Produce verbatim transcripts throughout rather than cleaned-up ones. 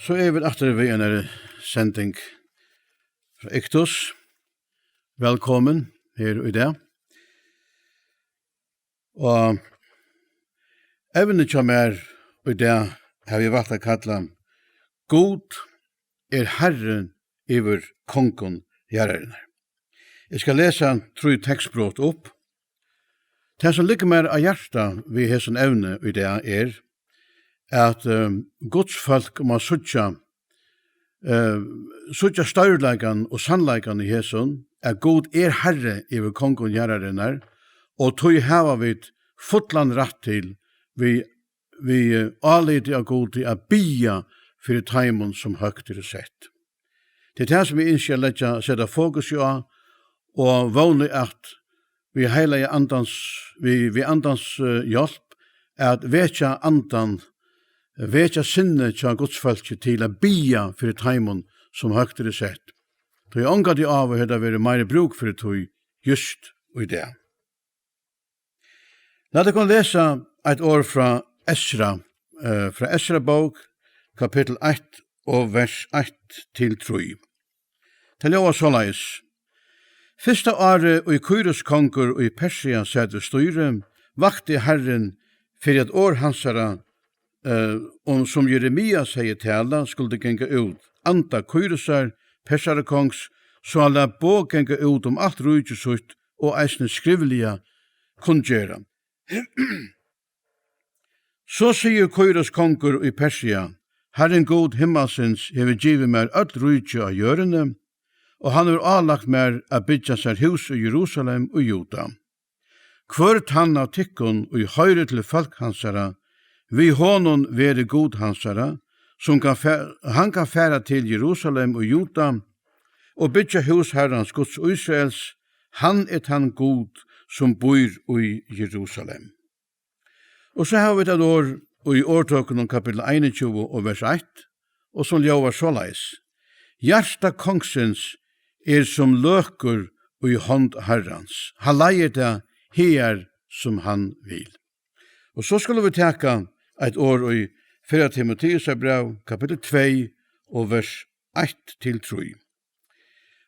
So eru vit aftur við einari sending frá Iktus. Vælkomin her í dag. Og evnið hjá mær í dag havi eg valt at kalla: Gud er Harri yvir kongum jarðarinnar. Eg skal lesa trý tekstbrot upp. Tað, sum liggur mær á hjarta við hesum evni í dag, er, at, eh, Guds fólk má síggja, eh, síggja stórleikan og sannleikan í hesum, at Gud er Harri yvir kongum jarðarinnar, og tí hava vit fullan rætt til, við, við, eh, áliti á Gudi, at biðja fyri teimum, sum høgt eru sett. Tað er tað, sum eg ynski at leggja, seta fokus á, og vóni, at við Heilaga Andans, við, við Andans, eh, hjálp, at vekja andan, vekja sinnið hjá Guds fólki til at biðja fyri teimum, sum høgt eru sett. Tí ongantíð áður hevur tað verið meiri brúk fyri tí júst í dag. Lat okkum lesa eitt orð frá Esra, eh, frá Esra bók, kapittul eitt og vers eitt til trý. Tað ljóðar soleiðis: Fyrsta árið, ið Kýrus kongur í Persia sat við stýri, vakti Harrin fyri, at orð hansara, eh, um, sum Jeremias hevði talað, skuldi ganga út. Anda Kýrusar, Persarakongs, so hann læt boð ganga út um alt ríki sítt og eisini skrivliga kunngera. So sigur Kýrus kongur í Persia: Harrin Gud himmalsins hevur givið mær øll ríki á jørðini, og hann hevur álagt mær at byggja sær hús í Jerusalem og Juda. Hvør tann av tykkum, ið hoyrir til fólk hansara, við honum verði Gud hansara, sum kann fa-, hann kann fara til Jerusalem og Juda og byggja hús Harrans Guds Ísraels, hann er tann Gud, sum býr í Jerusalem. Og so hava vit eitt orð í Orðtøkunum, kapittul einogtjúgu og vers eitt, og sum ljóðar soleiðis: Hjarta kongsins er sum løkur í hond Harrans. Hann leiðir tað hagar, sum hann vil. Og so skulu vit taka eitt orð í fyrra Timoteusar bræv, kapittul tvey og vers eitt til trý.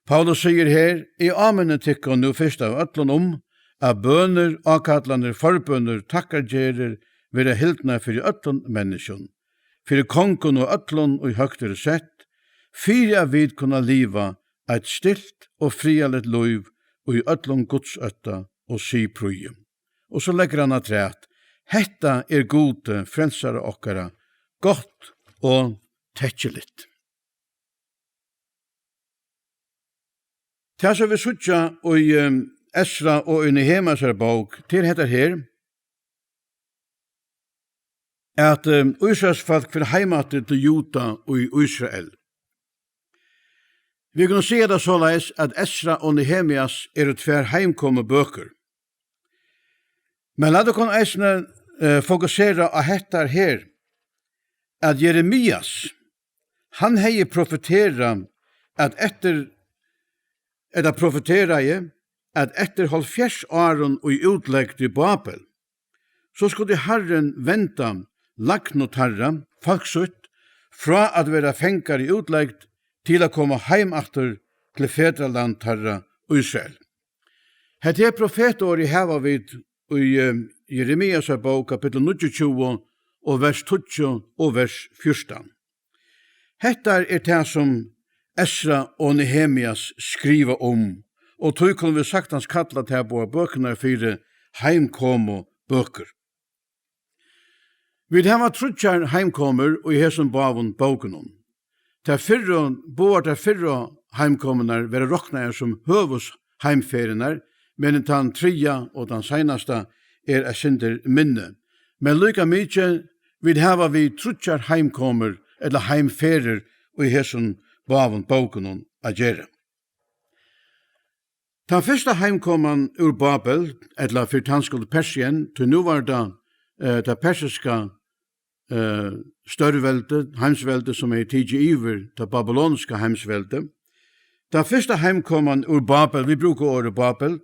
Paulus sigur her: Eg áminni tykkum nú fyrst av øllum um, at bønir, ákallanir, forbønir, takkargerðir verða hildnar fyri øllum menniskjum, fyri kongum og øllum, ið høgt eru sett, fyri at vit kunna liva eitt stilt og friðarligt lív í øllum gudsótta og siðprýði. Og so leggur hann afturat: Hetta er Gudi, frelsara okkara, gott og tekkiligt. Tað, sum vit síggja í, ehm, Esra og í Nehemiasar bók, tað er hetta her, at, ehm, Ísraels fólk fer heim aftur til Juda og í Ísrael. Vit kunnu siga tað soleiðis, at Esra og Nehemias eru tvær heimkomubøkur. Men lat okkum eisini, eh, fokusera á hetta her, at Jeremias, hann hevði profeterað, at eftir, ella profeteraði, at eftir hálvfjerðs árum í útlegd í Babel, so skuldi Harrin venda lagnu teirra, fólk sítt, frá at vera fangar í útlegd til at koma heim aftur til fedraland teirra, Ísrael. Hetta her profetorðið hava vit í, eh, Jeremiasar bók, kapittul níggjuogtjúgu og vers tíggju og vers fjúrtan. Hetta er tað, sum Esra og Nehemias skriva um, og tí kunnu vit saktans kalla tær báðar bøkurnar fyri heimkomubøkur. Vit hava tríggjar heimkomur í hesum báðum bókunum. Tær fyrru, báðar tær fyrru heimkomurnar verða roknaðar sum høvuðsheimferðirnar, meðan tann triðja og tann seinasta er eitt sindur minni. Men líka mikið, vit hava við tríggjar heimkomur ella heimferðir í hesum báðum bókunum at gera. Tann fyrsta heimkoman úr Babel, ella fyri tann skuld Persien, tí nú var tað, eh, tað persiska, eh, stórveldi, heimsveldi, sum hevði tikið yvir tað babyloniska heimsveldi. Tann fyrsta heimkoman úr Babel, vit brúka orðið Babel,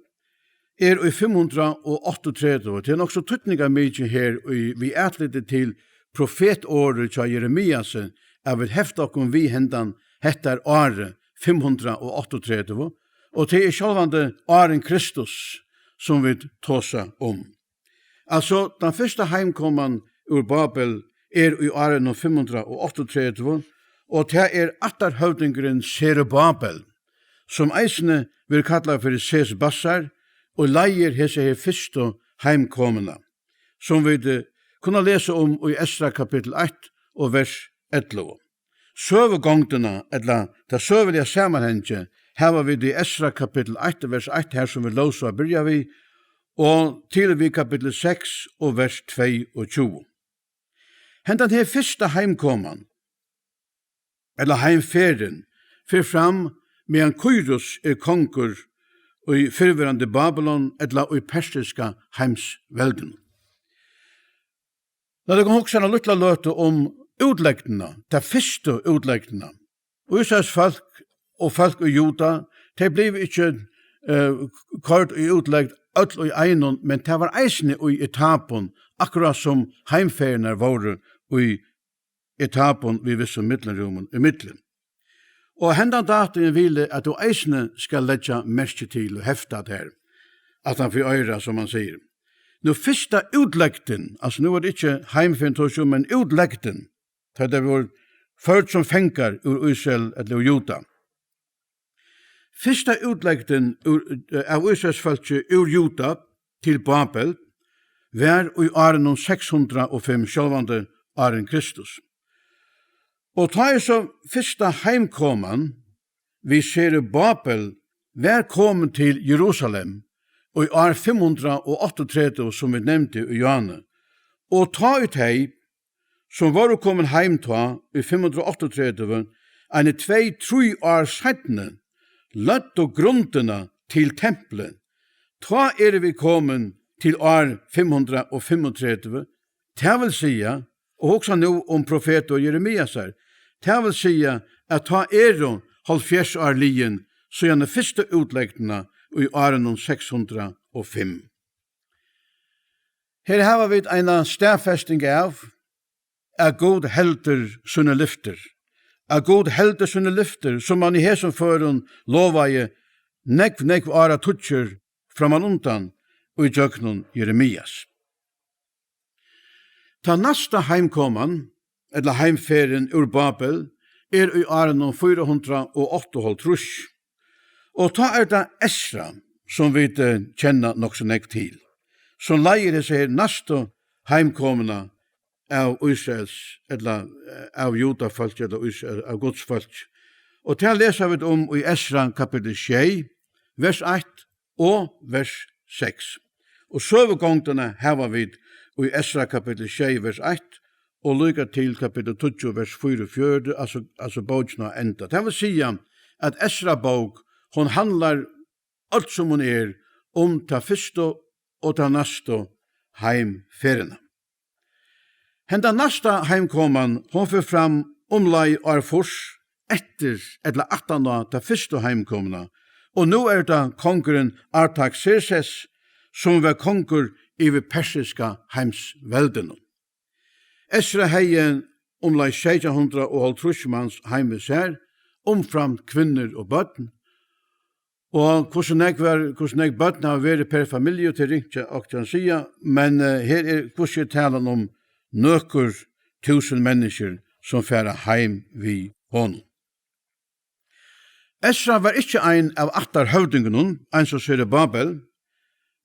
er í fimm hundrað og áttaogtretivu. Tað er nokk so týdningarmikið her í, við atliti til profetorðið hjá Jeremiasi, at vit hefta okkum við hendan, hettar árið fimm hundrað og áttaogtretivu, og tað er sjálvandi árin Kristus, sum vit tosa um. Altso, tann fyrsta heimkoman úr Babel er í árinum fimm hundrað og áttaogtretivu, og tað er ættarhøvdingurin Serubabel, sum eisini verður kallaður fyri Sesbassar, og leiðir hesa her fyrstu heimkomuna, sum vit, eh, kunna lesa um í Esra kapittul eitt og vers ellivu. Søgugongdina, ella tað søguliga samanhangið, hava vit í Esra kapittul eitt, vers eitt, her sum vit lósu at byrja við, og til við kapittul seks og vers tveyogtjúgu. Hendan her fyrsta heimkoman, ella heimferðin, fer fram, meðan Kýrus er kongur í fyrrverandi Babylon, ella í persiska heimsveldinum. Lat okkum hugsa eina lítla løtu um útlegdina, ta fyrstu útlegdina. Ísraels fólk og fólk í Juda, tey blivu ikki, eh, koyrd í útlegd øll í einum, men tað var eisini í etapum, akkurát sum heimferðirnar vóru í etapum við vissum millumrúmum ímillum. Og hendan datuin vil eg, at tú eisini skal leggja merki til og hefta tær, at hann fyri oyra, sum man sigur. Nú fyrsta útlegdin, altso nú er tað ikki heimferðin tosað um, men útlegdin, tá tey vóru førd sum fangar úr Ísrael ella úr Juda. Fyrsta útlegdin úr, av Ísraels fólki úr Juda til Babel var í árunum seks hundrað og fimm, sjálvandi árin Kristus. Og tá er so fyrsta heimkoman við Serubabel var komin til Jerusalem í ár fimm hundrað og áttaogtretivu, sum vit nevndu í áðni. Og tá í tey, sum vóru komin heim tá í fimm hundrað og áttaogtretivu, eini tvey, trý ár seinni, løgdu grundina til templið. Tá eru vit komin til ár fimm hundrað og fimmogtretivu, tað vil siga, og hugsa nú um profetur Jeremiasar, tað vil siga, at tá eru hálvfjerðs ár liðin, síðan fyrstu útlegdina í árunum seks hundrað og fimm. Her hava vit eina staðfesting av, at Gud heldur síni lyftir, at Gud heldur síni lyftir, sum hann í hesum førum lovaði nógv, nógv áratíggir framman undan í gjøgnum Jeremias. Tann næsta heimkoman, ella heimferðin úr Babel, er í árunum fýra hundrað og áttaoghálvtrýss. Og tá er tað Esra, sum vit, eh, kenna nokk so nógv til, sum leiðir hesa her næstu heimkomuna av Ísraels, ella, eh, av Judafólki, ella Ísrael, av Guds fólki. Og tað lesa vit um í Esra kapittul sjey, vers eitt og vers seks. Og søgugongdina hava vit í Esra kapittul sjey, vers eitt, og líka til kapittul tíggju, vers fýraogfjøruti, altso, altso bókin á enda. Tað vil siga, at Esra bók, hon handlar øll sum hon er um ta fyrstu og ta næstu heimferðina. Henda næsta heimkoman, hon fer fram umleið ár fýrs eftir ella aftan á ta fyrstu heimkomuna, og nú er tað kongurin Artaxerxes, sum var kongur yvir persiska heimsveldinum. Esra hevði umleið seytjan hundrað og hálvtrýss mans heim við sær, umframt kvinnur og børn. Og hvussu nógv var, hvussu nógv børn hava verið per familju, tað er ringt hjá okkum at siga, men, eh, her er hvussu er talan um nøkur túsund menniskjur, sum fara heim við honum. Esra var ikki ein av ættarhøvdingunum, eins og Serubabel,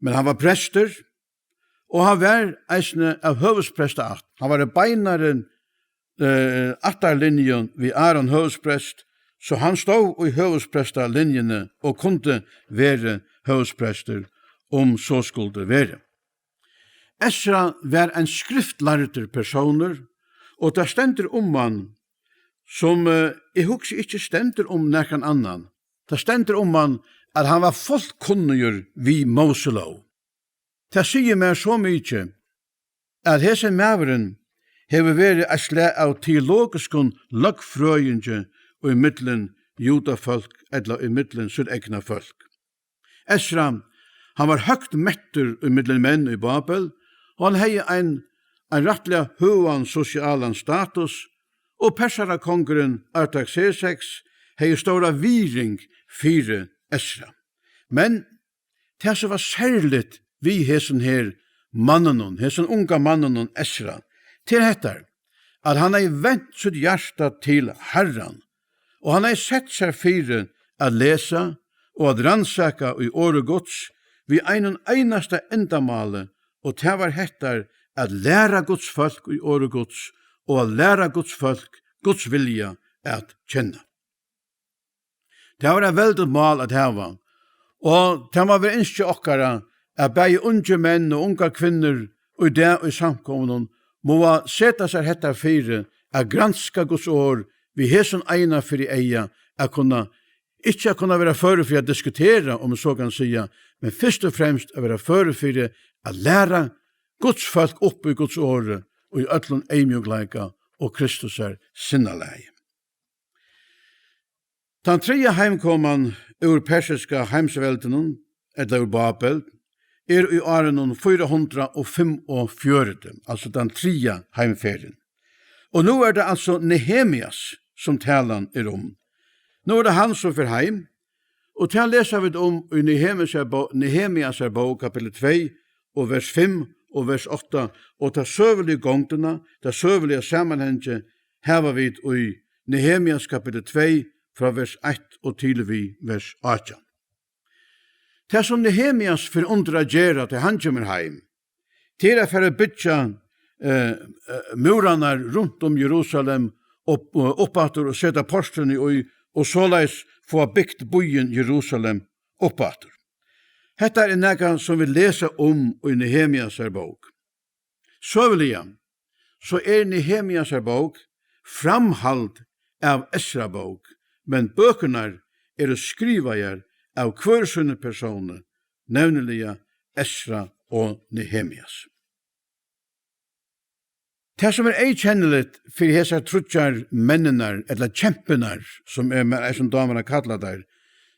men hann var prestur, og hann var eisini av høvuðsprestaætt. Hann var í beinari, eh, ættarlinju við Aron høvuðsprest, so hann stóð í høvuðsprestalinjuni og kundi verið høvuðsprestur, um so skuldi verið. Esra var ein skriftlærdur persónur, og tað stendur um hann, sum, eh, eg hugsi ikki stendur um nakran annan. Tað stendur um hann, at hann var fullkunnigur við Móselóg. Tað sigur mær so mikið, at hesin maðurin hevur verið eitt slag av teologiskum løgfrøðingi í millum judafólk ella í millum sítt egna fólk. Esra, hann var høgt mettur í millum menn í Babel, og hann hevði ein, ein rættiliga høgan sosialan status, Og Persarakongurin Artaxerxes hevði stóra virðing fyri Esra. Men tað, sum var serligt við hesum her manninum, hesum unga manninum Esra, tað er hetta, at hann hevði vent sítt hjarta til Harran, og hann hevði sett sær fyri at lesa og at rannsaka í orði Guds við einum einasta endamáli, og tað var hetta, at læra Guds fólk í orði Guds og at læra Guds fólk Guds vilja at kenna. Tað var eitt veldigt mál at hava, og tað má vera ynski okkara, at bæði ungir menn og ungar kvinnur í dag í samkomunum mugu seta sær hetta fyri, at granska Guds orð við hesum eina fyri eyga, at kunna, ikki at kunna vera førur fyri at diskutera, um eg so kann siga, men fyrst og fremst at vera førur fyri at læra Guds fólk upp í Guds orði og í øllum eyðmjúkleika og Kristusar sinnalagi. Tann triðja heimkoman úr persiska heimsveldinum, ella úr Babel, er í árunum fýra hundrað og fimmogfjøruti, altso tann triðja heimferðin. Og nú er tað altso Nehemias, sum talan er um. Nú er tað hann, sum fer heim, og tað lesa vit um í Nehemiasar bó-, Nehemiasar bók, kapittul tvey og vers fimm og vers átta, og ta søguligu gongdina, ta søguliga samanhangið, hava vit í Nehemias kapittul tvey, frá vers eitt og til við vers átjan. Tað, sum Nehemias fer undir at gera, tá hann kemur heim, tað er at fara at byggja, eh, eh, múrarnar runt um Jerusalem upp, upp aftur og seta portrini í, og soleiðis fáa bygt býin Jerusalem upp aftur. Hetta er nakað, sum vit lesa um í Nehemiasar bók. Søguliga, so er Nehemiasar bók framhald av Esra bók, men bøkurnar eru skrivaðar av hvør sínum persóni, nevniliga Esra og Nehemias. Tað, sum er eyðkenniligt fyri hesar tríggjar menninar, ella kempurnar, sum eg mær eisini dámar at kalla teir,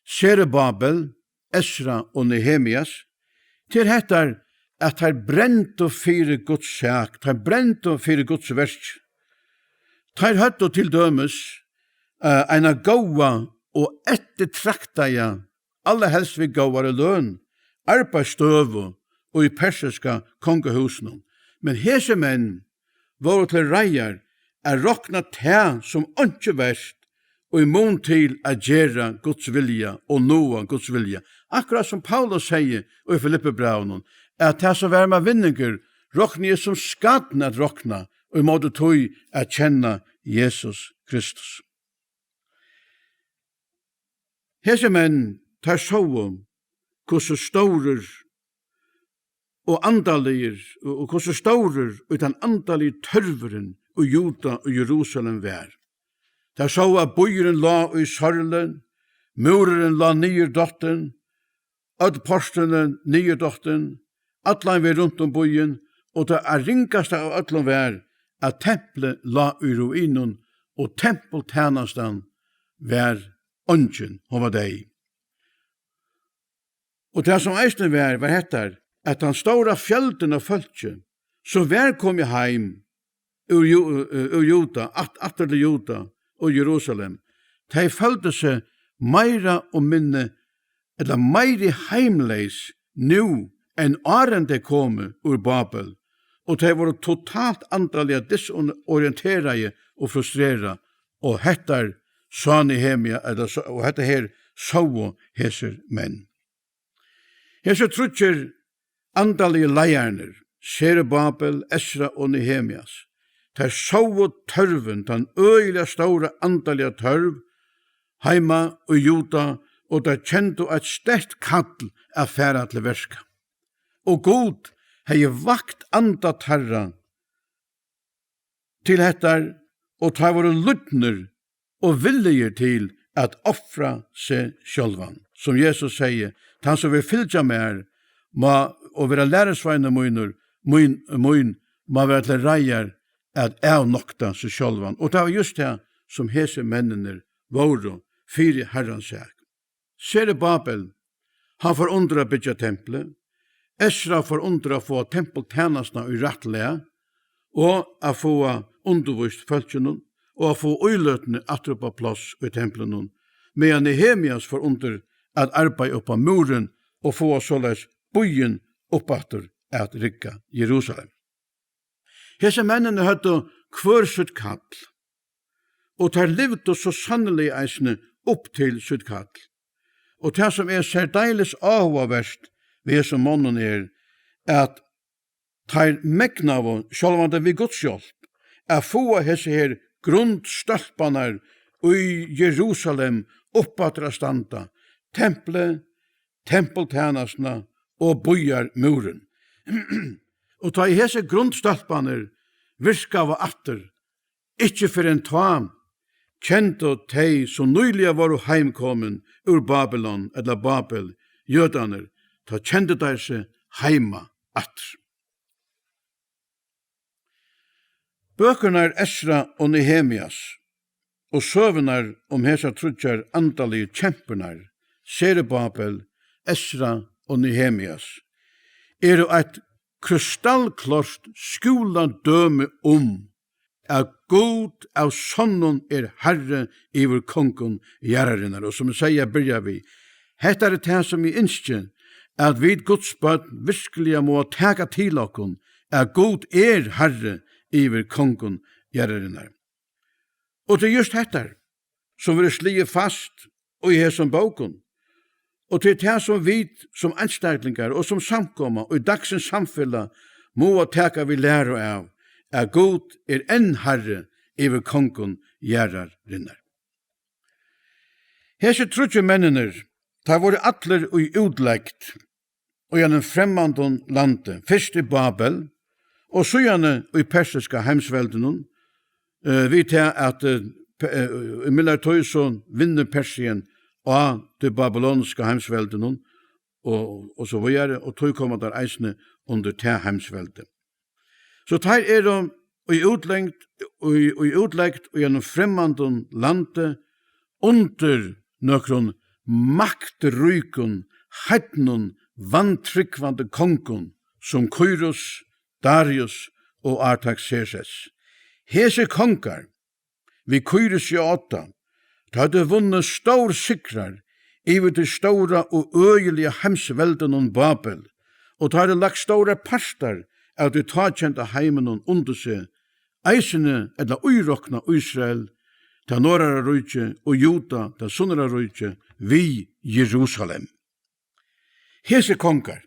Serubabel, Esra og Nehemias, til hettar, at teir brendu fyri Guds sak, teir brendu fyri Guds verk. Teir høvdu til dømis, eh, eina góða og eftirtraktaða, allarhelst við góðari løn, arbeiðsstøðu í persiska kongahúsinum. Men hesir menn vóru til reiðar at rokna tað sum einki vert í mun til at gera Guds vilja og náa Guds vilja. Akkurát sum Paulus segði í Filippibrævinum, at tað sum var mær vinningur, rokni eg sum skarn at rokna, í móti tí at kenna Jesus Kristus. Hesir menn, teir sóu, hvussu stórur og andaligir, og, og hvussu stórur og tann andaligi tørvurin í Juda og Jerusalem var. Teir sóu, at býurin lá í sorli, múrurin lá niðurdottin, øll portrini niðurdottin, allan veg runt um býin, og tað ringasta av øllum var, at templið lá í ruinum, og tempultænastan var eingin, hon var deyð. Og tað, sum eisini var, var hetta, at tann stóra fjøldin av fólki, sum var komið heim úr Ju-, úr Juda, at-, aftur til Juda og Jerusalem, tey føldu seg meira og minni, ella meiri heimleys nú enn áðrenn tey komu úr Babel, og tey vóru totalt andaliga disorienteraði og frustrerað, og hettar sá Nehemia, ella sá, og hetta her sóu hesir menn. Hesir tríggir andaligu leiðararnir, Serubabel, Esra og Nehemias, teir sóu tørvin, tann øgiliga stóra andaliga tørv, heima í Juda, og teir kendu eitt sterkt kall at fara til verka. Og Gud hevði vakt anda teirra til hettar, og teir vóru lydnir og villigir til at ofra seg sjálvan. Sum Jesus segði, tann sum vil fylgja mær, má, og vera lærisveinur mínur, mín, mín, má vera til reiðar at avnokta seg sjálvan. Og tað var júst tað, sum hesir menninir vóru fyri Harrans sak. Serubabel, hann fór undir at byggja templið. Esra fór undir at fáa tempultænastuna í rætt lag og at fáa undirvíst fólkinum. og at fáa íløtini aftur upp á pláss í templinum, meðan Nehemias fór undir at arbeiða upp á múrin og fáa soleiðis býin upp aftur at rigga, Jerusalem. Hesir menninir høvdu hvør sítt kall, og teir livdu so sanniliga eisini upp til sítt kall. Og tað, sum er særdeles áhugavert við hesum monnum, er, at teir megnaðu, sjálvandi við Guds hjálp, at fáa hesi her grundstólparnar í Jerusalem upp aftur at standa, templið, tempultænastuna og býarmúrin. Og tá ið hesir grundstólparnir virkaðu aftur, ikki fyrr enn tá, kendu tey, sum nýliga vóru heimkomin úr Babylon, ella Babel, jødarnir, tá kendu teir seg heima aftur. Bøkurnar Esra og Nehemias og søgurnar um hesar tríggjar andaligu kempurnar, Serubabel, Esra og Nehemias, eru eitt krystallklárt skúladømi um, at Gud av sonnum er Harri yvir kongum jarðarinnar. Og sum eg segði at byrja við, hetta er tað, sum eg ynski, at vit Guds børn virkuliga mugu taka til okkum, at Gud er Harri yvir kongum jarðarinnar. Og tað er júst hetta, sum verður sligið fast í hesum bókum. Og tað er tað, sum vit sum einstaklingar og sum samkoma í dagsins samfelag mugu taka við læru av, at Gud er enn Harri yvir kongum jarðarinnar. Hesir tríggir menninir, teir vóru allir í útlegd í einum fremmandum landi, fyrst í Babel og síðani í persiska heimsveldinum, eh, við tað at, eh, pe-, eh, í mildari tíð so vinnur Persien á tí babyloniska heimsveldinum og, og so víðari, og tí koma teir eisini undir tað heimsveldi. So teir eru í útlegd, í, í útlegd í einum fremmandum landi undir nøkrum maktríkum, heidnum, vantrúgvandi kongum, sum Kýrus, Darius og Artaxerxes. Hesir kongar, við Kýrusi á odda, teir høvdu vunnið stór sigrar yvir tí stóra og øgiliga heimsveldinum Babel, og teir høvdu lagt stórar partar av tí tákenda heiminum undir seg, eisini ella írokna Ísrael, tað norðara ríki, og Juda, tað sunnara ríki, við Jerusalem. Hesir kongar,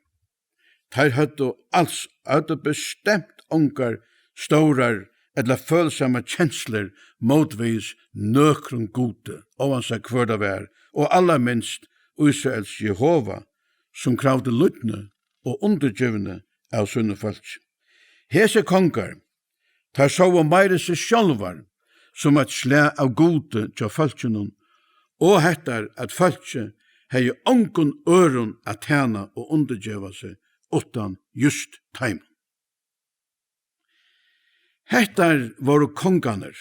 teir høvdu als, høvdu bestemt ongar stórar ella følsamar kenslur mótvegis nøkrum gudi, óansæð hvør tað var, og allarminst Ísraels Jehova, sum kravdi lydni og undirgivni av sínum fólki. Hesir kongar, teir sóu meira seg sjálvar sum eitt slag av gudi hjá fólkinum, og hettar, at fólkið hevði ongum øðrum at tæna og undirgeva seg uttan júst teimum. Hettar vóru kongarnir.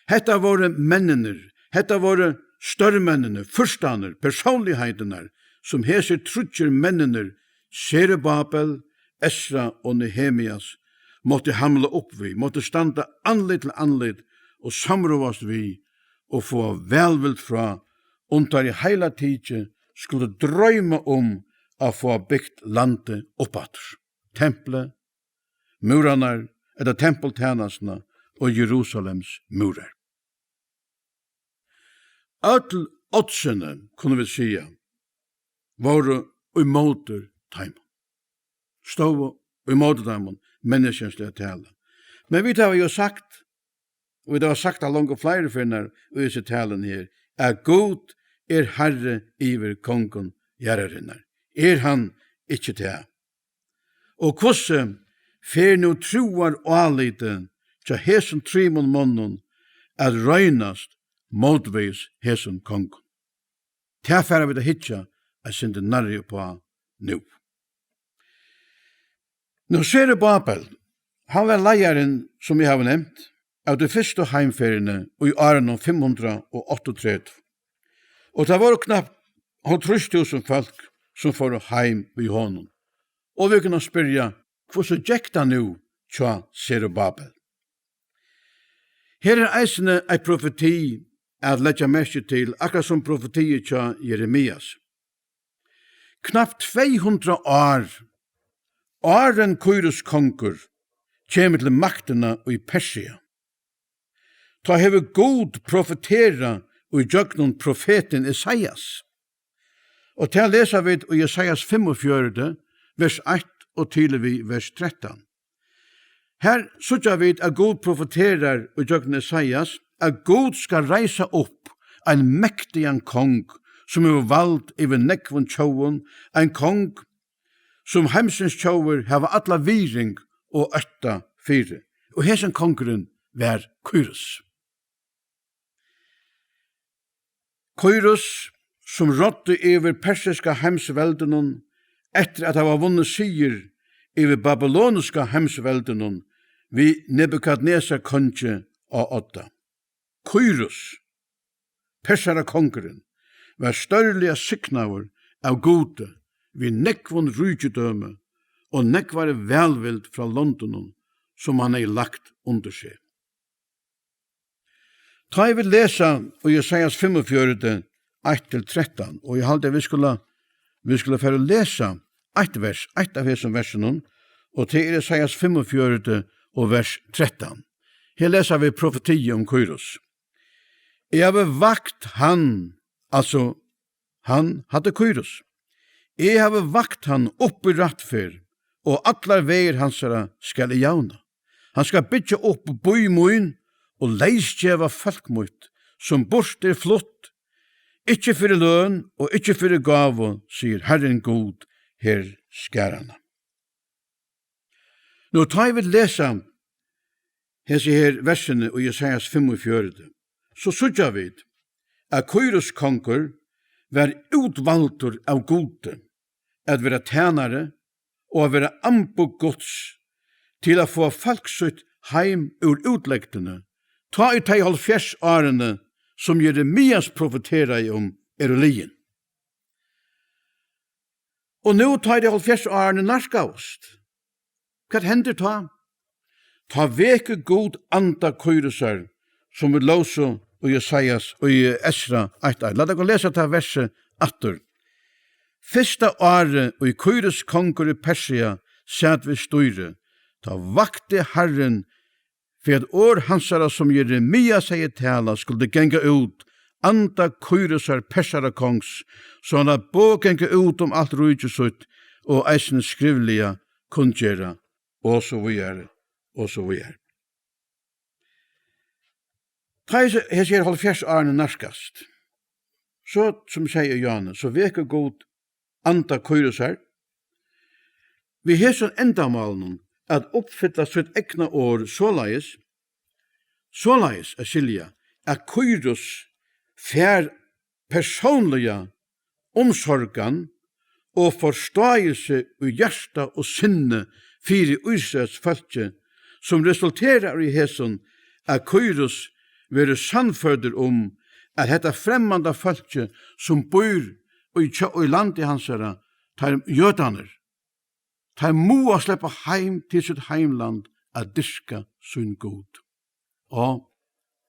Hetta vóru menninir, hetta vóru stórmenninir, fyrstarnir, persónligheitirnar, sum hesir tríggir menninir, Serubabel, Esra og Nehemias, máttu hamla upp við, máttu standa andlit til andlit og samráðast við og fáa vælvild frá, um teir í heila tikið skuldu droyma um at fáa bygt landið upp aftur, templið, múrarnar, ella tempultænastuna og Jerusalems múrar. Øll oddsini, kunnu vit siga, vóru ímóti teimum. Stóðu ímóti teimum, menniskjaliga talað. Men vit hava jú sagt, og vit hava sagt tað longu fleiri ferðir í hesi taluni her, at Gud er Harri yvir kongum jarðarinnar. Er hann ikki tað? Og hvussu fer nú trúarálitið hjá hesum trimum monnum at roynast mótvegis hesum kongum? Tað fara vit at hyggja eitt sindur nærri upp á nú. Nú, Serubabel, hann var leiðarin, sum eg havi nevnt, av tí fyrstu heimferðini í árunum fimm hundrað og áttaogtretivu. Og tað vóru knappt hálvtrýss túsund fólk, sum fóru heim við honum. Og vit kunnu spyrja, hvussu gekk tað nú hjá Serubabel? Her er eisini eitt profeti at leggja merki til, akkurát sum profetiið hjá Jeremias. Knappt tvey hundrað ár, áðrenn Kýrus kongur kemur til maktina í Persia, tá hevur Gud profeterað í gjøgnum profetin Esaias. Og tað lesa vit í Esaias fimmogfjøruti, vers eitt og til við vers trettan. Her síggja vit, at Gud profeterar í gjøgnum Esaias, at Gud skal reisa upp ein mektigan kong, sum hevur vald yvir nógvum tjóðum, ein kong, sum heimsins tjóðir hava alla virðing og ótta fyri. Og hesin kongurin var Kýrus. Kýrus, sum ráddi yvir persiska heimsveldinum eftir at hava vunnið sigur yvir babyloniska heimsveldinum við Nebukadnesar kongi á odda. Kýrus, Persara kongurin, var stórliga signaður av Gudi við nógvum ríkidømi og nógvari vælvild frá londunum, sum hann hevði lagt undir seg. Tá eg vil lesa í Esaias fimmogfjøruti, eitt til trettan, og eg haldi, at vit skulu, vit skulu fara at lesa eitt vers, eitt av hesum versunum, og tað er Esaias fimmogfjøruti og vers trettan. Her lesa vit profeti um Kýrus. Eg havi vakt hann, altso, hann hatta Kýrus. Eg havi vakt hann upp í rættferð, og allar vegir hansara skal eg javna. Hann skal byggja upp bý mín og leysgeva fólk mítt, sum burt er flutt, ikki fyri løn og ikki fyri gávu, sigur Harrin Gud, herskaranna. Nú, tá eg vil lesa hesi her versini í Esaias fimmogfjøruti, so síggja vit, at Kýrus kongur var útvaldur av Gudi at vera tænari og at vera amboð Guds til at fáa fólk sítt heim úr útlegdini, tá ið tey hálvfjerðs árini, sum Jeremias profeteraði um, eru liðin. Og nú, tá ið tey hálvfjerðs árini nærkaðust, hvat hendir tá? Tá vekur Gud anda Kýrusar, sum vit lósu í Esaias og í Esra eitt eitt. Lat okkum lesa tað versið aftur. Fyrsta árið, ið Kýrus kongur í Persia sat við stýri, tá vakti Harrin, fyri at orð hansara, sum Jeremias hevði talað, skuldi ganga út, anda Kýrusar, Persara kongs, so hann læt boð ganga út um alt ríki sítt, og eisini skrivliga kunngera, og so víðari, og so víðari. Tá hesi, hesi her hálvfjerðs árini nærkast, so, sum eg segði í áðni, so vekur Gud anda Kýrusar við hesum endamálinum at uppfylla sítt egna orð soleiðis, soleiðis at skilja, at Kýrus fær persónliga umsorgan og forstáilsi í hjarta og sinni fyri Ísraels fólki, sum resulterar í hesum, at Kýrus verður sannførdur um, at hetta fremmanda fólki, sum býr í, í landi hansara, teir jødarnir, teir mugu sleppa heim til sítt heimland at dyrka sín Gud. Og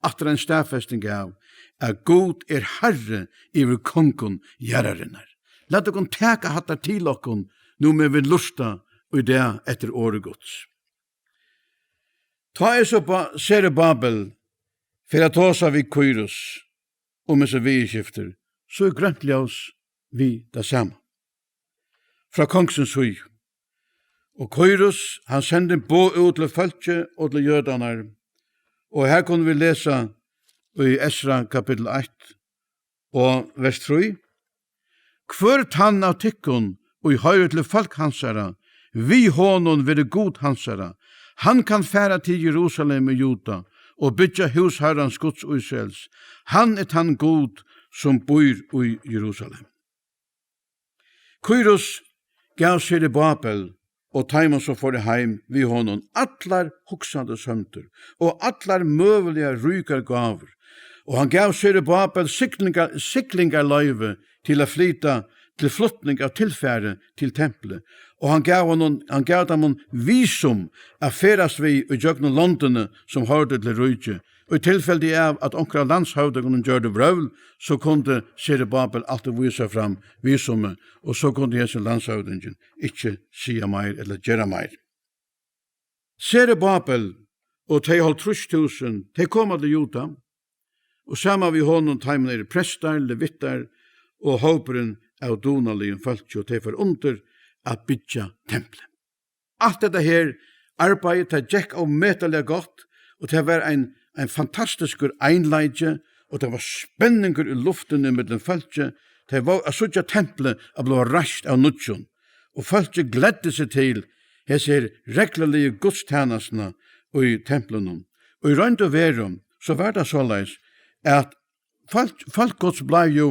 aftur ein staðfesting av, at Gud er Harri yvir kongum jarðarinnar. Lat okkum taka hatta til okkum, nú meðan vit lurta í dag eftir orði Guds. Tá er so Ba-, Serubabel fer at tosa við Kýrus um hesi viðurskiftir, so er grønt ljós við tað sama frá kongsins síðu. Og Kýrus, hann sendir boð út til fólkið og til jødarnar. Og her kunnu vit lesa í Esra kapitul eitt og vers trý. Hvør tann av tykkum, ið hoyrir til fólk hansara, við honum verður Gud hansara. Hann kann fara til Jerusalem í Juda og byggja hús Harrans, Guds Ísraels. Hann er tann Gud, sum býr í Jerusalem. Kýrus gav Serubabel og teimum, sum fóru heim við honum, allar hugsandi sømdir og allar møguligar ríkar gávur, og hann gav Serubabel siglingar-, siglingarloyvi til at flyta, til flutning av tilfari til templið, og hann gav honum, hann gav teimum visum at ferðast við í gjøgnum londini, sum hoyrdu til ríkið, Og í tilfelli av, at onkur av landshøvdingunum gjørdi vrøvl, so kundi Zerubabel altíð vísa fram visumið, og so kundi hesin landshøvdingin ikki siga meir ella gera meir. Zerubabel og tey hálvtrýss túsund, tey koma til Juda, og saman við honum teimum eru prestar, levitar og hópurin av dugnaligum fólki, og tey fara undir at byggja templið. Alt hetta her arbeiði, tað gekk ómetaliga gott, og tað var ein, ein fantastiskur einleiki, og tað var spenningur í luftini millum fólki. Tey vóru at síggja templið at bliva reist av nýggjum, og fólkið gleddi seg til hesi her regluligu gudstænastuna í templinum. Og í roynd og veru, so var tað soleiðis, at fólk, fólk Guds bleiv jú,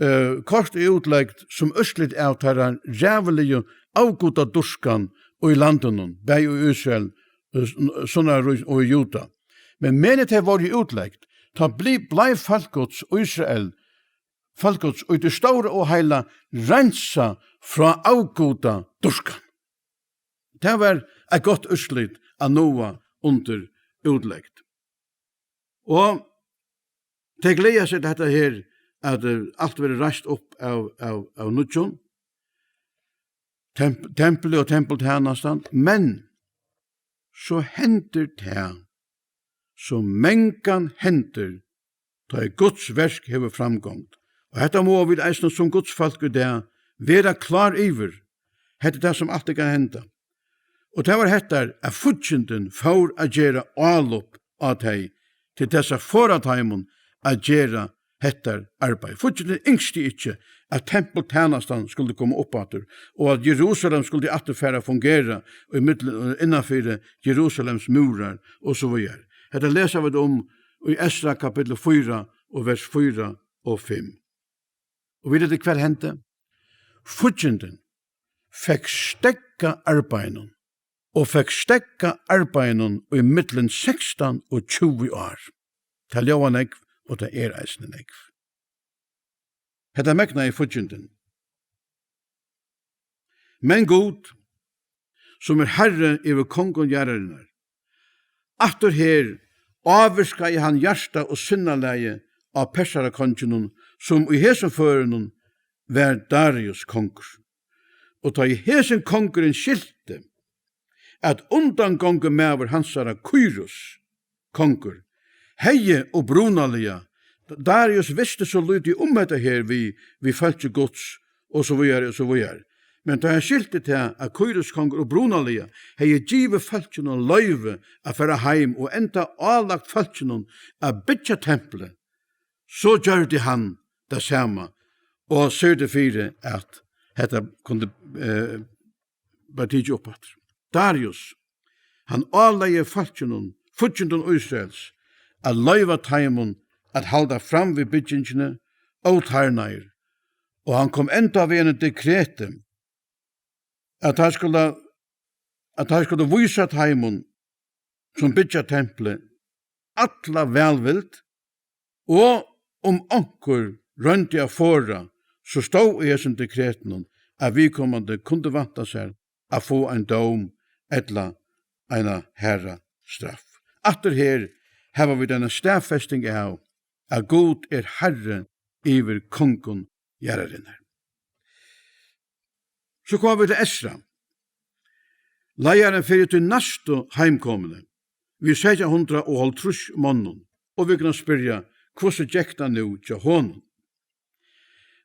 eh, koyrt í útlegd sum úrslit av teirra ræðuligu avgudadýrkan í landinum, bæði í Ísrael, eh, s-, Sunnaríki og í Juda. Men meðan tey vóru í útlegd, tá bli-, bleiv fólk Guds, Ísrael, fólk Guds, í tí stóra og heila reinsað frá avgudadýrkan. Tað var eitt gott úrslit at náa undir útlegd. Og tey gleða seg til hetta her, at, eh, alt verður reist upp av, av, av nýggjum. Temp-, templið og tempultænastan. Men so hendir tað, sum mangan hendir, tá ið Guds verk hevur framgongd. Og hetta mugu vit eisini sum Guds fólk í dag vera klár yvir. Hetta er tað, sum altíð kann henda. Og tað var hetta, at fíggindin fór at gera álop á tey, til tess at forða teimum at gera hetta arbeiði. Fíggindin ynskti ikki, at tempultænastan skuldi koma upp aftur, og at Jerusalem skuldi aftur fara at fungera í millum, innanfyri Jerusalems múrar, og so víðari. Hetta lesa vit um í Esra kapittul fýra og vers fýra og fimm. Og vita tit, hvat hendi? Fíggindin fekk steðgað arbeiðinum, og fekk steðgað arbeiðinum í millum sekstan og tjúgu ár. Tað ljóðar nógv, og tað er eisini nógv. Hetta megnaði fíggindin. Men Gud, sum er Harri yvir kongum jarðarinnar, aftur her ávirkaði hann hjarta og sinnalagið á Persarakonginum, sum í hesum førinum var Darius kongur. Og tá ið hesin kongurin skilti, at undangongumaður hansara, Kýrus kongur, hevði upprunaliga, Darius visti so lítið um hetta her við, við fólki Guds, og so víðari, og so víðari. Men tá hann skilti tað, at Kýrus kongur upprunaliga hevði givið fólkinum loyvi at fara heim og enda álagt fólkinum at byggja templið, so gjørdi hann tað sama og sørgdi fyri, at hetta kundi, eh, varð tikið upp aftur. Darius, hann álegði fólkinum, fíggindum Ísraels, at loyva teimum at halda fram við byggingini ótarnaðir, og hann kom enda við einum dekreti, at teir skuldu, at teir skuldu vísa teimum, sum byggja templið, alla vælvild, og um onkur royndi at forða, so stóð í hesum dekretinum, at viðkomandi kundi vænta sær at fáa ein dóm ella eina harða straff. Aftur her hava vit eina staðfesting av, at Gud er Harri yvir kongum jarðarinnar. So koma vit til Esra. Leiðarin fyri tí næstu heimkomuni, við seytjan hundrað og hálvtrýss monnum, og vit kunnu spyrja, hvussu gekk tað nú hjá honum?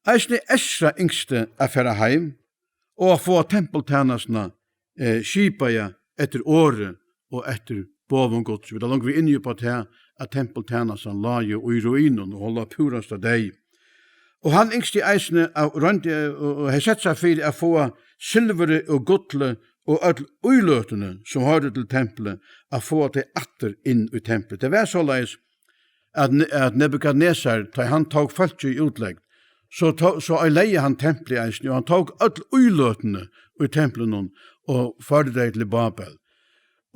Eisini Esra ynskti at fara heim og at fáa tempultænastuna, eh, skipaða eftir orði og eftir boðum Guds. Vit hava longu verið inni upp á tað, at tempultænastan lá jú í ruinum, og hon lá púrasta deyð. Og hann ynskti eisini at royndi, og, og hevði sett seg fyri at fáa silvurið og gullið og øll íløtini, sum hoyrdu til templið, at fáa tey aftur inn í templið. Tað var soleiðis, at Ne-, at Nebukadnesar, tá hann tók fólkið í útlegd, so tó-, so oyðilegði hann templið eisini, og hann tók øll íløtini í templinum og førdi tey til Babel.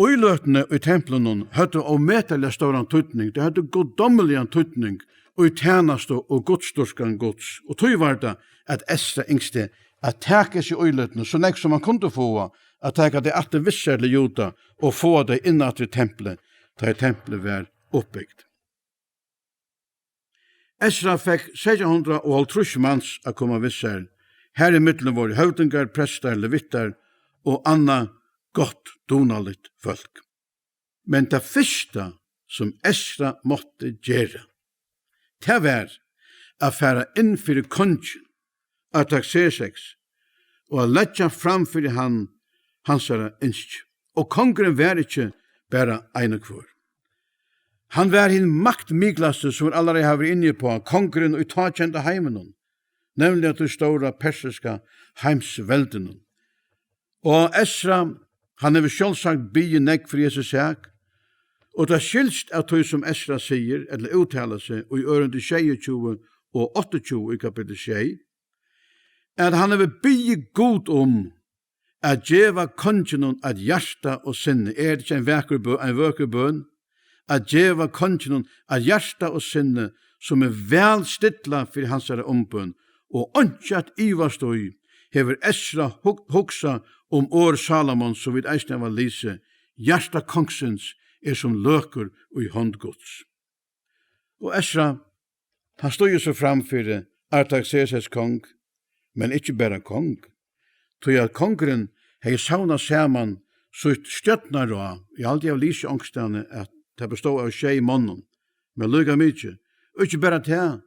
Íløtini í templinum høvdu ómetaliga stóran týdning, tey høvdu guddómligan týdning í tænastu og gudsdýrkan Guds. Og tí var tað, at Esra ynskti at taka hesi íløtini, so nógv sum hann kundi fáa, at taka tey aftur við sær til Juda og fáa tey inn aftur í templið, tá ið templið var uppbygd. Esra fekk seytjan hundrað og hálvtrýss mans at koma við sær. Har ímillum vóru høvdingar, prestar, levitar og annað gott, dugnaligt fólk. Men tað fyrsta, sum Esra mátti gera, tað var at fara inn fyri kongin, Artaxerxes, og at leggja fram fyri hann hansara ynski. Og kongurin var ikki bara ein og hvør. Hann var hin maktmiklasti, sum vit allarei hava verið inni uppá, kongurin í tá kenda heiminum, nevniliga tí stóra persiska heimsveldinum. Og Esra, hann hevur sjálvsagt biðið nógv fyri hesi sak, og tað skilst av tí, sum Esra sigur ella úttalar seg í ørindi sjeyogtjúgu og áttaogtjúgu í kapittul sjey, at hann hevur biðið Gud um at geva konginum eitt hjarta og sinni. Er tað ikki ein vakur bø-, ein vøkur bøn? At geva konginum eitt hjarta og sinni, sum er væl stillað fyri hansara umbøn, og einki at ivast í, hevur Esra hug-, hugsað um orð Salomons, sum vit eisini hava lisið: Hjarta kongsins er sum løkur í hond Guds. Og Esra, hann stígur so fram fyri Artaxerxes kong, men ikki bara kong, tí at kongurin hevði savnað saman sítt stjórnarráð. Eg haldi, eg havi lisið onkustaðni, at tað bestóð av sjey monnum, men líka mikið. Og ikki bara tað,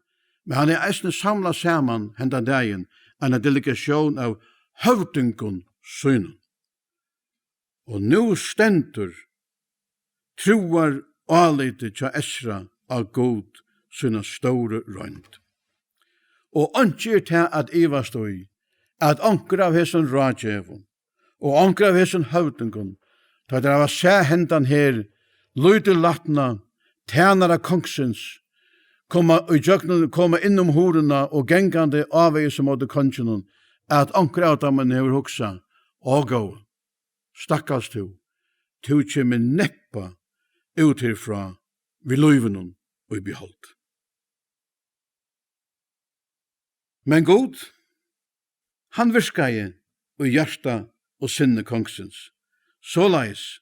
men hann hevði eisini samlað saman hendan dagin eina delegatión av høvdingum sínum. Og nú stendur trúarálitið hjá Esra á Gud sína stóru roynd. Og einki er tað at ivast í, at onkur av hesum ráðgevum og onkur av hesum høvdingum, tá teir hava sæð hendan her lítillatna tænara kongsins koma í gjøgnum, koma inn um hurðina og gangandi ávegis móti konginum, at onkur av teimum hevur hugsað: Ó góði, stakkals tú, tú kemur neppe út herfrá við lívinum í behold. Men Gud, hann virkaði í hjarta og sinni kongsins, soleiðis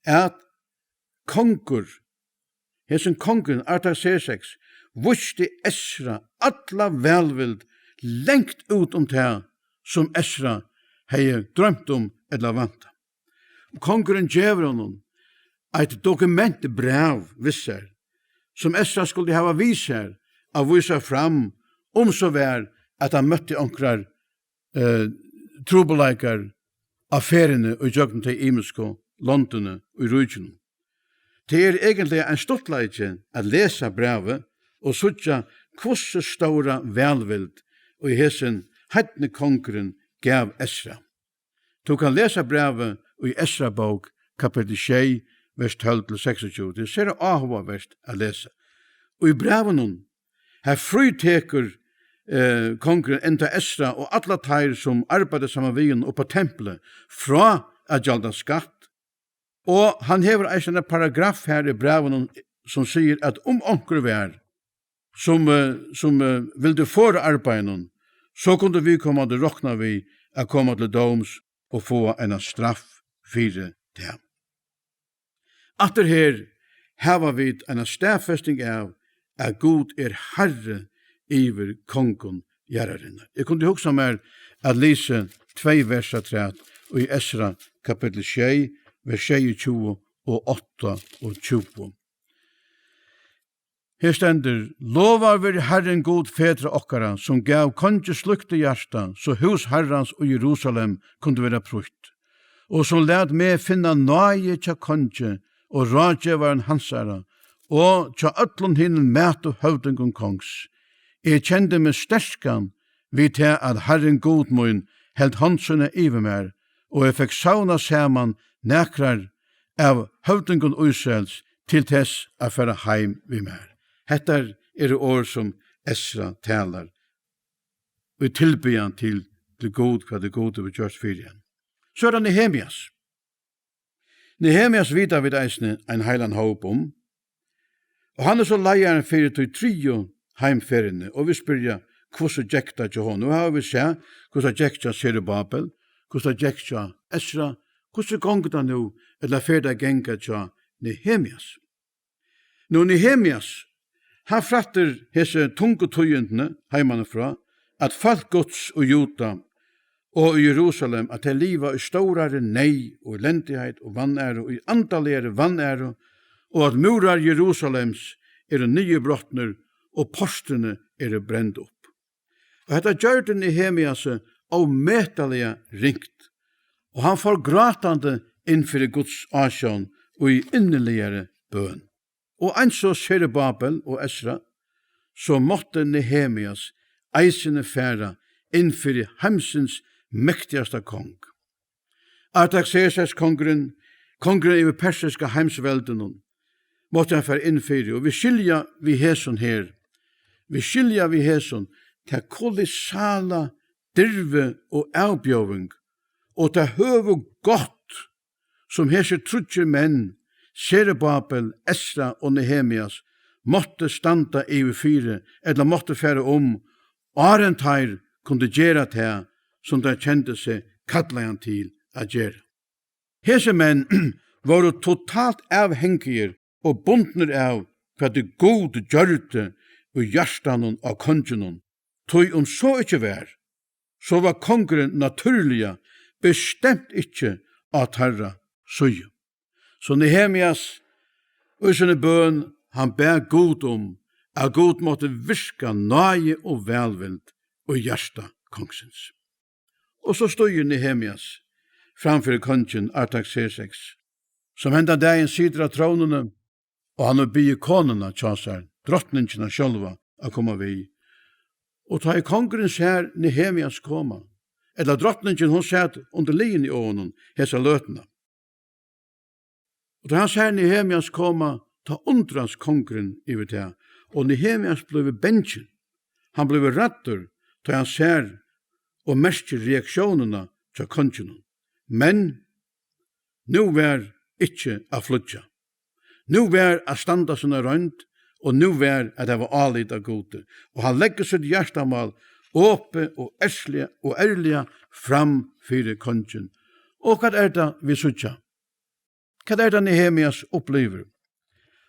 at kongur, hesin kongurin Artaxerxes, vísti Esra alla vælvild langt út um tað, sum Esra hevði droymt um ella væntað. Kongurin gevur honum eitt dokument, bræv, við sær, sum Esra skuldi hava við sær at vísa fram, um so var, at hann møtti onkrar, eh, trupulleikar á ferðini í gjøgnum tey ymisku londini í ríkinum. Tað er eigentliga ein stuttleiki at lesa brævið og síggja, hvussu stóra vælvild, ið hesin heidni kongurin gav Esra. Tú kann lesa brævið í Esra bók, kapittul sjey, vers tólv til seksogtjúgu. Tað er sera áhugavert at lesa. Og í brævinum, har frítekur, eh, kongurin enda Esra og allar teir, sum arbeiddu saman við honum upp á templið, frá at gjalda skatt. Og hann hevur eisini ein paragraf her í brævinum, sum sigur, at um onkur var, sum, eh, sum, eh, vildi forða arbeiðinum, so kundi viðkomandi rokna við at koma til dóms og fáa eina straff fyri tað. Aftur her hava vit eina staðfesting av, at Gud er harri yvir kongum jarðarinnar. Eg kundi hugsa mær at lesa tvey vers afturat í Esra kapittul sjey, vers sjeyogtjúgu og áttaogtjúgu. Her stendur: Lovaður veri Harrin Gud fedra okkara, sum gav kongi slíkt í hjarta, so hús Harrans í Jerusalem kundi vera prýtt, og sum læt meg finna náði hjá kongi og ráðgevarum hansara, og hjá øllum hinum mætu høvdingum kongs. Eg kendi meg sterkan við tað, at Harrin Gud mín helt hond sína yvir mær, og eg fekk savnað saman nakrar av høvdingum Ísraels til tess at fara heim við mær. Hetta eru orð, sum Esra talar í tilbiðjan til, til Gud, hvat er Gud hevur gjørt fyri hann. So er tað Nehemias. Nehemias vita vit eisini ein heilan hóp um, og hann er so leiðarin fyri tí triðju heimferðini, og vit spyrja, hvussu gekk tað hjá honum? Nú hava vit sæð, hvussu tað gekk hjá Serubabel, hvussu tað gekk hjá Esra, hvussu gongur tað nú, ella fer tað at ganga hjá Nehemias? Nú Nehemias, hann frættir hesi tungu tíðindini heimanífrá, at fólk Guds í Juda og í Jerusalem, at tey liva í stórari neyð og elendigheit og vanæru, í andaligari vanæru, og at múrar Jerusalems eru niðurbrotnir og portini eru brend upp. Og hetta gjørdi Nehemiasi ómetaliga ringt, og hann fór grátandi inn fyri Guds ásjón í inniligari bøn. Og eins og Serubabel og Esra, so mátti Nehemias eisini fara inn fyri heimsins mektigasta kong. Artaxerxes kongurin, kongurin yvir persiska heimsveldinum, mátti hann fara inn fyri, og vit skilja við hesum her, vit skilja við hesum ta kolossala dirvi og avbjóðing og ta høvuð gott, sum hesir tríggir menn, Serubabel, Esra og Nehemias, máttu standa yvir fyri, ella máttu fara um, áðrenn teir kundu gera tað, sum teir kendu seg kallaðan til at gera. Hesir menn vóru totalt avhangigir og bundnir av, hvat ið Gud gjørdi í hjartanum á konginum, tí um so ikki var, so var kongurin natúrliga bestemt ikki á teirra síðu. So Nehemias í síni bøn, hann bað Gud um, at Gud mátti virka náði og vælvild í hjarta kongsins. Og so stígur Nehemias fram fyri kongin Artaxerxes, sum hendan dagin situr á trónini, og hann hevur biðið konuna hjá sær, drotningina sjálva, at koma við. Og tá ið kongurin sær Nehemias koma, ella drotningin, hon sat undir liðini á honum hesa løtuna. Og tá hann sær Nehemias koma, tá undrast kongurin yvir tað, og Nehemias blívur bangin. Hann blívur ræddur, tá hann sær og merkir reaktiónina hjá konginum. Men nú var ikki at flýggja. Nú var at standa sína roynd, og nú var at hava álit á Gudi. Og hann leggur sítt hjartamál opið og ersliga og ærliga fram fyri kongin. Og hvat er tað, vit síggja? Hvat er tað, Nehemias upplivir?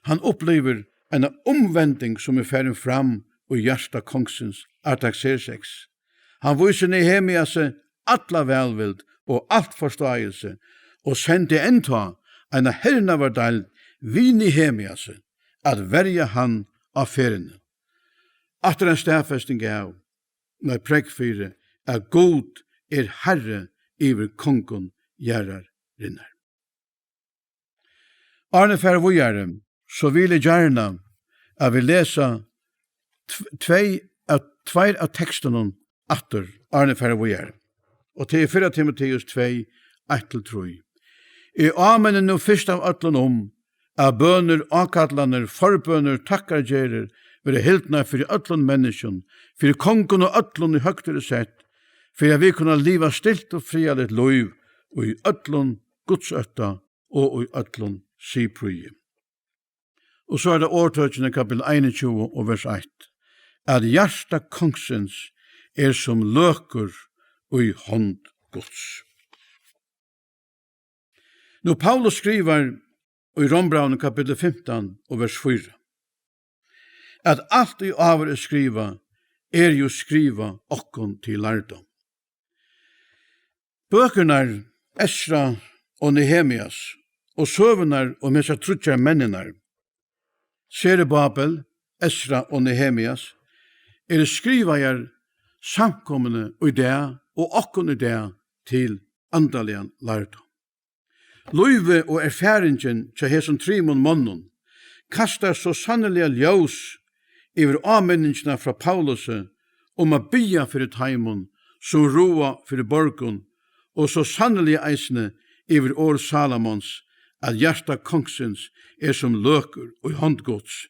Hann upplivir eina umvending, sum er farin fram í hjarta kongsins Artaxerxes. Hann vísir Nehemiasi alla vælvild og alt forstáilsi og sendi enntá eina hernavardeild við Nehemiasi at verja hann á ferðini. Aftur ein staðfesting av, nei, prógv fyri, at Gud er Harri yvir kongum jarðarinnar. Áðrenn eg fari víðari, so vil eg gjarna, at vit lesa tv-, tvey av, tveir av tekstunum aftur, áðrenn eg fari víðari. Og tað er fyrra Timoteus tvey, eitt til trý. Eg áminni nú fyrst av øllum um, at bønir, ákallanir, forbønir, takkargerðir verða hildnar fyri øllum menniskjum, fyri kongum og øllum, ið høgt eru sett, fyri at vit kunna liva stilt og friðarligt lív í øllum gudsótta og í øllum siðprýði. Og so er tað Orðtøkini, kapittul einogtjúgu og vers eitt, at hjarta kongsins er sum løkur í hond Guds. Nú, Paulus skrivar í Rómbrævinum, kapittul fimtan og vers fýra, at alt, ið áður er skrivað, er jú skrivað okkum til lærdóm. Bøkurnar Esra og Nehemias og søgurnar um hesar tríggjar menninar, Serubabel, Esra og Nehemias, eru skrivaðar samkomuni í dag og okkum í dag til andaligan lærdóm. Lívið og erfaringin hjá hesum trimum monnum kastar so sanniliga ljós yvir áminningina frá Paulusi um at biðja fyri teimum, sum ráða fyri borgum, og so sanniliga eisini yvir orð Salomons, at hjarta kongsins er sum løkur í hond Guds.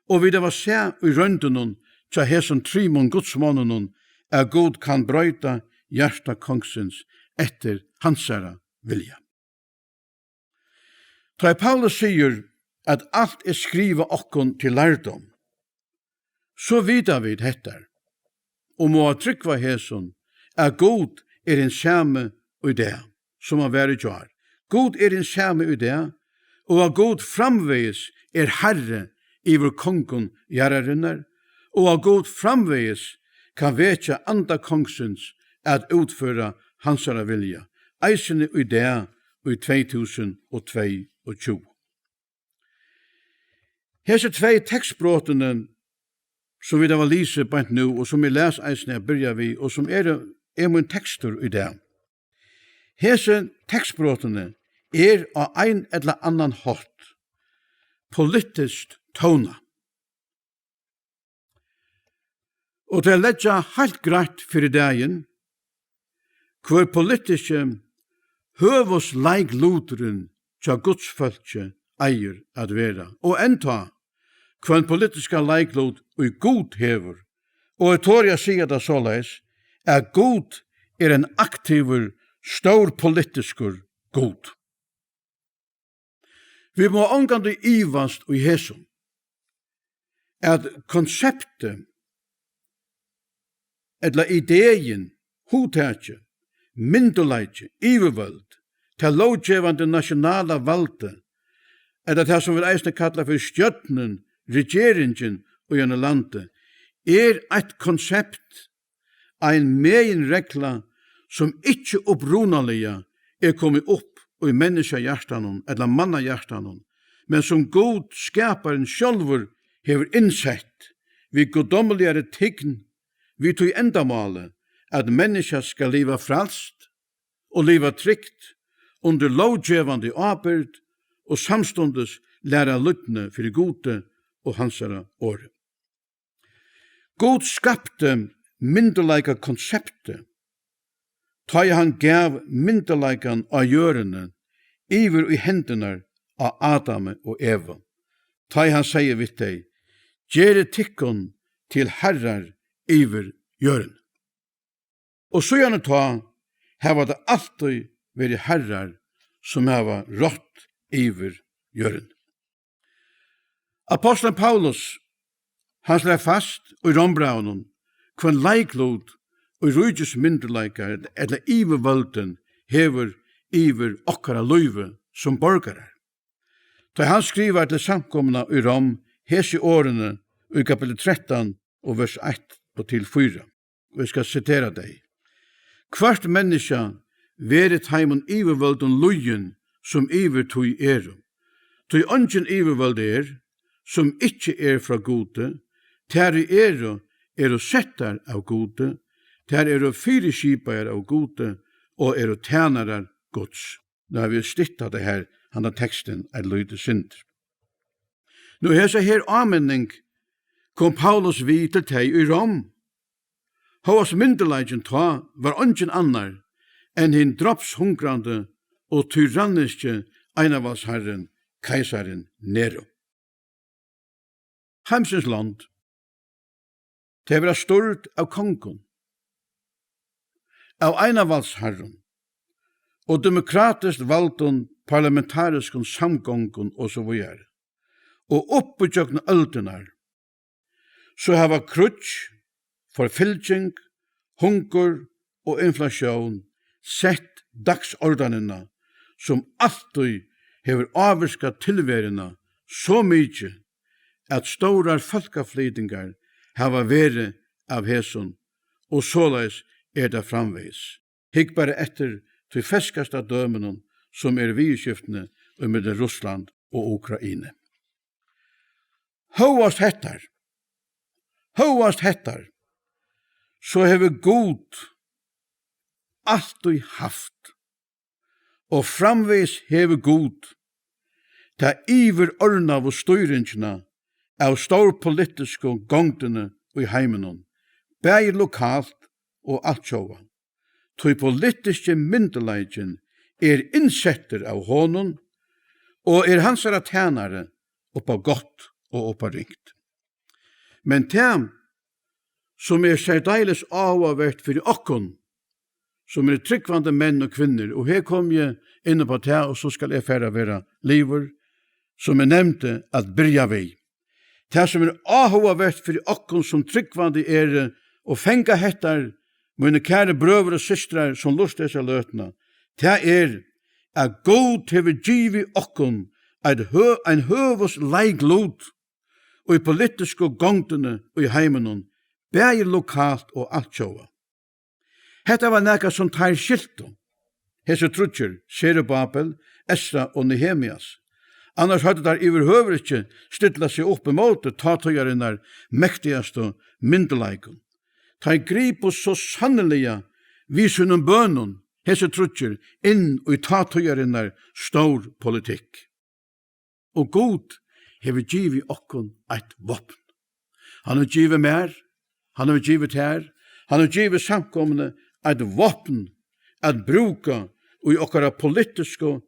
Og vit hava sæð í royndunum hjá hesum trimum gudsmonnunum, at Gud kann broyta hjarta kongsins eftir hansara vilja. Tá ið Paulus sigur, at alt er skrivað okkum til lærdóm, so vita vit hetta, og mugu trúgva hesum, at Gud er hin sami í dag, sum hann var í gjár. Gud er hin sami í dag, og at Gud framvegis er Harri yvir kongum jarðarinnar, og at Gud framvegis kann vekja anda kongsins at útføra hansara vilja, eisini í dag í tvey túsund og tveyogtjúgu. Hesi tvey tekstbrotini, sum vit hava lisið beint nú, og sum eg las eisini at byrja við, og sum eru, er mín tekstur í dag. Hesi tekstbrotini er á ein ella annan hátt politiskt tóna. Og tey leggja heilt greitt fyri dagin, hvør politiski høvuðsleikluturin hjá Guds fólki eigur at vera, og enntá, hvønn politiska leiklut ið Gud hevur, og eg tori at siga tað soleiðis, at Gud er ein aktivur, stórpolitiskur Gud. Vit mugu ongantíð ivast í hesum, at konseptið ella idein, hugtakið, myndugleiki, yvirvøld, tað lóggevandi nationala valdið, ella tað, sum vit eisini kalla fyri stjórnin, regeringin í einum landi, er eitt konsept, ein meginregla, sum ikki upprunaliga er komið upp í menniskjahjartanum ella mannahjartanum, men sum Gud, skaparin sjálvur, hevur innsett við guddómligari tign, við tí endamáli, at menniskjað skal liva frælst og liva trygt undir lóggevandi ábyrgd og samstundis læra lydni fyri Gudi og hansara orði. Gud skapti myndugleikakonseptið, tá ið hann gav myndugleikan á jørðini yvir í hendurnar á Adami og Evu, tá ið hann segði við tey: "Gerið tykkum til harrar yvir jørðini." Og síðani tá hava tað altíð verið harrar, sum hava rátt yvir jørðini. Ápostulin Paulus, hann slær fast í Rómbrævinum, hvønn leiklut ið ríkismyndugleikar ella yvirvøldin hevur yvir okkara lívi sum borgarar. Tá hann skrivar til samkomuna í Róm hesi orðini í kapittul trettan og vers eitt og til fýra, og eg skal sitera tey: "Hvørt menniskja verði teimum yvirvøldum lýðin, sum yvir tí eru. Tí eingin yvirvøld er, sum ikki er frá Gudi, tær ið eru, eru settar av Gudi, tær eru fyriskipaðar av Gudi og eru tænarar Guds." Nú havi eg stytt hatta her, handa tekstin eitt lítið sindur. Nú, hesa her áminning kom Paulus við til tey í Róm. Hóast myndugleikin tá var eingin annar enn hin drápshungrandi og tyranniski einavaldsharrin, keisarin Nero. Heimsins lond, tey verða stýrd av kongum, av einavaldsharrum og demokratiskt valdum parlamentariskum samgongum og so víðari. Og upp ígjøgnum øldirnar, so hava kríggj, forfylging, hungur og inflatión sett dagsordanina, sum altíð hevur ávirkað tilveruna so mikið, at stórar fólkaflytingar hava verið av hesum, og soleiðis er tað framvegis. Hygg bara eftir tí ferskasta døminum, sum er viðurskiftini ímillum Russland og Ukrainu. Hóast hettar, hóast hettar, so hevur Gud altíð havt, og framvegis hevur Gud, ta yvirornaðu stýringina av stórpolitisku gongdini í heiminum, bæði lokalt og altjóða. Tí politiski myndugleikin er innsettur av honum og er hansara tænari upp á gott og upp á ringt. Men tað, sum er serdeilis áhugavert fyri okkum, sum eru trúgvandi menn og kvinnur, og her komi eg inn upp á tað, og so skal eg fara at vera liðugur, sum eg nevndi at byrja við. Tað, sum er áhugavert fyri okkum sum trúgvandi eru, og fanga hettar, míni kæru brøður og systrar, sum lurta hesa løtuna, tað er, at Gud hevur givið okkum eitt hø-, ein høvuðsleiklut í politisku gongdini í heiminum, bæði lokalt og altjóða. Hetta var nakað, sum teir skiltu, hesir tríggir, Serubabel, Esra og Nehemias. Annars høvdu teir yvirhøvur ikki stillað seg upp ímóti tátíðarinnar mektigastu myndugleikum. Teir gripu so sanniliga við sínum bønum, hesir tríggir, inn í tátíðarinnar stórpolitikk. Og Gud hevur givið okkum eitt vápn. Hann hevur givið mær, hann hevur givið tær, hann hevur givið samkomuni eitt vápn at brúka í okkara politisku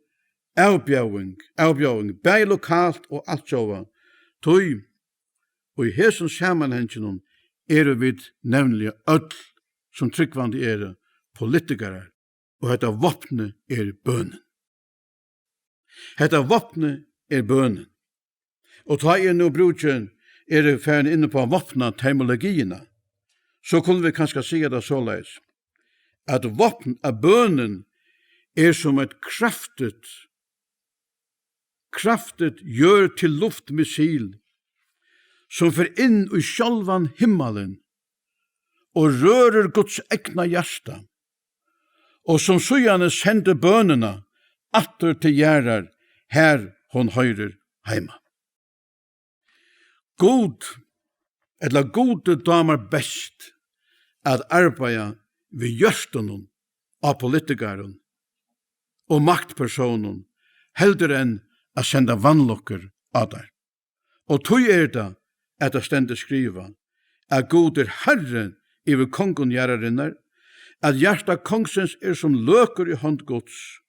avbjóðing, avbjóðing, bæði lokalt og altjóða. Tí í hesum samanhanginum eru vit nevniliga øll, sum trúgvandi eru, politikarar, og hetta vápnið er bønin. Hetta vápnið er bønin. Og tá eg nú brúki, eri farin inn upp á vápnaterminologiina, so kunnu vit kanska siga tað soleiðis, at vápn, at bønin er sum eitt kraftigt, kraftigt jørð-til-luft-missil, sum fer inn í sjálvan himmalin og rørir Guds egna hjarta, og sum síðani sendir bønina aftur til jarðar, har hon hoyrir heima. Gud, ella Gudi dámar best at arbeiða við hjørtunum á politikarum og maktpersónum, heldur enn at senda vanlukkur á teir. Og tí er tað, at tað stendur skrivað, at Gud er Harri yvir kongum jarðarinnar, at hjarta kongsins er sum løkur í hond Guds,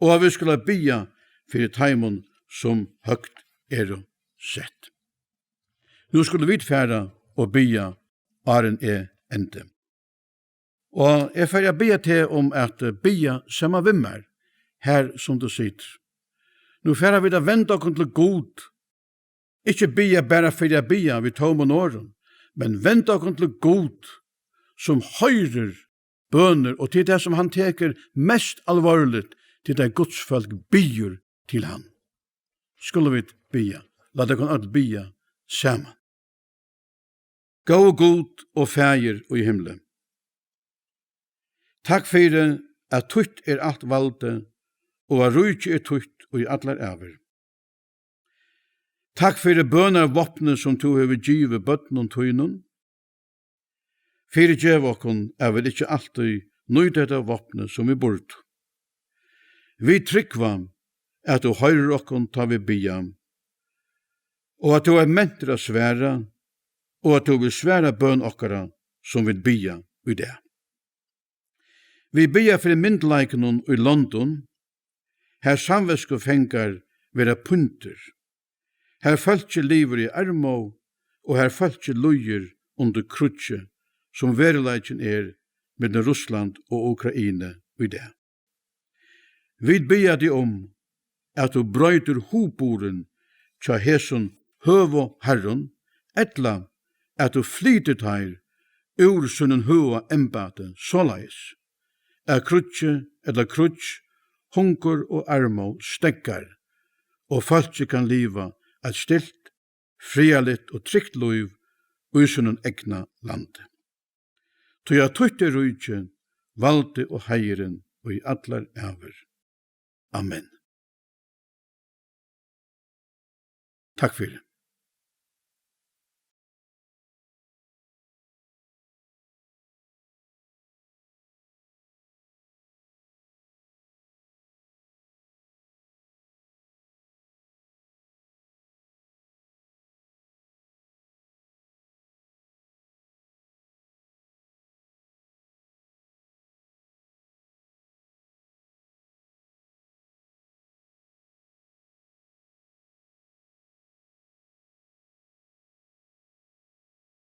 og at vit skulu biðja fyri teimum, sum høgt eru sett. Nú skulu vit fara og biðja, áðrenn eg endi. Og eg fari at biðja teg um at, eh, biðja saman við mær, har sum tú situr. Nú fara vit at venda okkum til Gud. Ikki biðja bara fyri at biðja við tómum orðum, men venda okkum til Gud, sum hoyrir bønir, og til tað, sum hann tekur mest alvorligt, til tað Guds fólk biður til hann. Skulu vit biðja. Lat okkum øll biðja saman. Góði Gud og Faðir í himli, takk fyri, at títt er alt valdið, og at ríkið er títt í allar ævir. Takk fyri bønarvápnið, sum tú hevur givið børnum tínum. Fyrigev okkum, at vit ikki altíð nýta hetta vápnið, sum vit burdu. Vit trúgva, at tú hoyrir okkum, tá vit biðja, og at tú ert mentur at svara, og at tú vilt svara bøn okkara, sum vit biðja í dag. Vit biðja fyri myndugleikunum í londum, har samvitskufangar verða píndir, har fólkið livir í armóð og har fólkið líður undir kríggi, sum veruleikin er millum Russland og Ukraina í dag. Vit biðja teg um, at tú broytir hugburðin hjá hesum høgu harrum, ella at tú flytur teir úr sínum høga embæti, soleiðis at kríggi ella kríggj, hungur og armóð steðgar, og fólkið kann liva eitt stilt, friðarligt og trygt lív í sínum egna landi. Tí at títt er ríkið, valdið og heiðurin í allar ævir. Amen. Takk fyri.